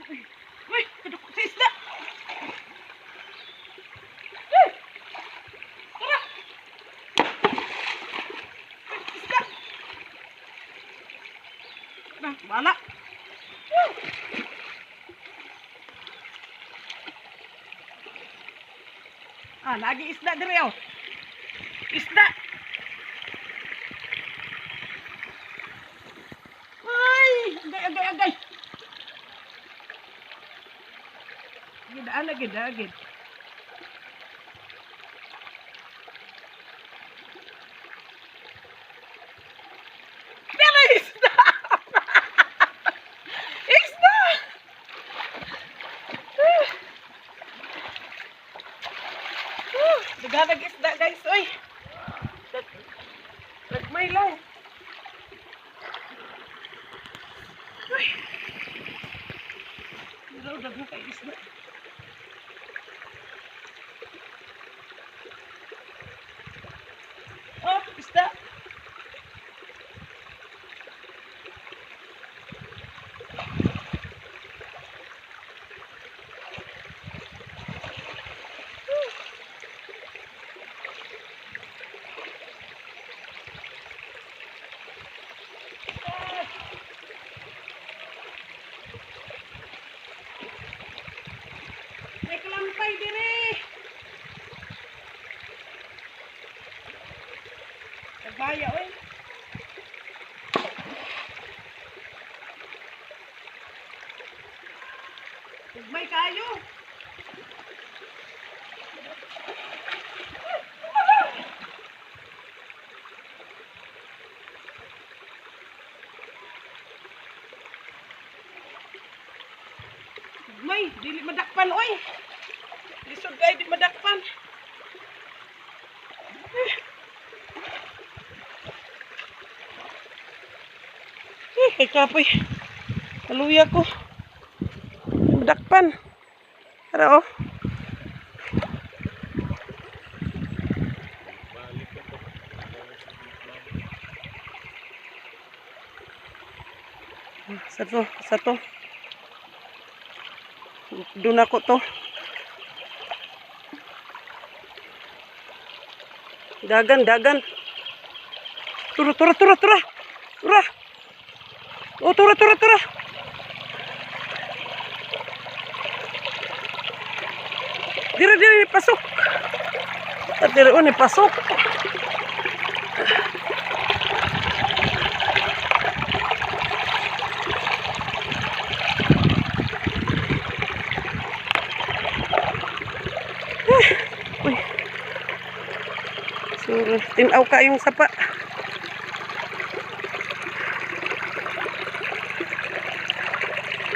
Uy, uy, kadako sa isda. Uy, tara. Uy, isda. Na, wala. Ah, lagi isda diri oh. Isda. Ay, agay, agay, agay. Gidaan na, gidaan, gid. Pero isda! Isda! Daganag isda, guys. Uy! Nagmay lang. Uy! Pero daghan kay isda. Oh, isda. May kalampay dire. Nagbaya, oy. Nagmay kayo. May, dili madakpan, oy. Lisod kay di madakpan. Eh, kay kapoy. Kaluya ko. Madakpan. Tara, oh. Balik ka to. Sa to, sa to. Doon ako to. Dagan, dagan. Tura, tura, tura, tura. Tura. Oh, tura, tura, tura. Dire, dire, pasok. At dire, oh, ni pasok. Uy. Sorry. Tinaw ka yung sapa.